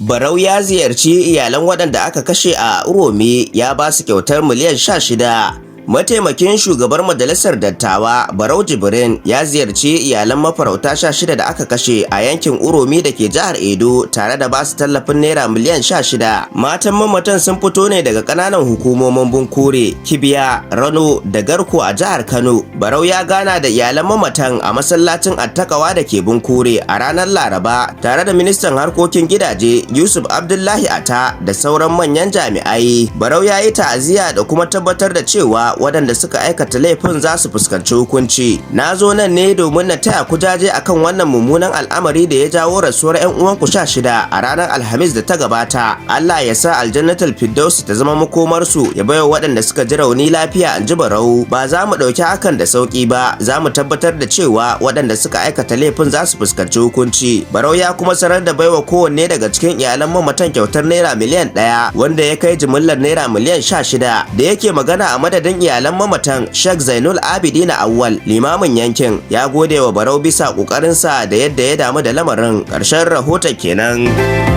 Barau ya ziyarci iyalan waɗanda aka kashe a Uromi, ya ba su kyautar miliyan 16. Mataimakin shugabar Majalisar Dattawa, Barau Jibrin, ya ziyarci iyalan mafarauta 16 da aka kashe a yankin Uromi da ke jihar Edo, tare da ba su tallafin naira miliyan 16. Matan mamatan sun fito ne daga ƙananan hukumomin Bunkure, Kibiya, Rano da Garko a jihar Kano. Barau ya gana da iyalan mamatan a masallacin Attakawa da ke Bunkure a ranar Laraba, tare da ministan harkokin gidaje Yusuf Abdullahi Ata da sauran manyan jami'ai. Barau ya yi ta'aziyya da kuma tabbatar da cewa waɗanda suka aikata laifin za su fuskanci hukunci. "Na zo nan ne domin na taya ku jaje akan wannan mummunan al'amari da ya jawo rasuwar 'yan uwanku 16 a ranar Alhamis da ta gabata. Allah ya sa Aljannatul Firdausi ta zama makomarsu, ya baiwa waɗanda suka ji rauni lafiya," in ji Barau. "Ba za mu ɗauki hakan da sauƙi ba, za mu tabbatar da cewa waɗanda suka aikata laifin za su fuskanci hukunci." Barau ya kuma sanar da baiwa kowanne daga cikin iyalan mamatan kyautar naira miliyan 1, wanda ya kai jimillar naira miliyan 16. Da yake magana a madadin iyalan mamatan, Sheikh Zainul Abidina Awwal, limamin yankin, ya gode wa Barau bisa ƙoƙarinsa da yadda ya damu da lamarin. Ƙarshen rahoton kenan.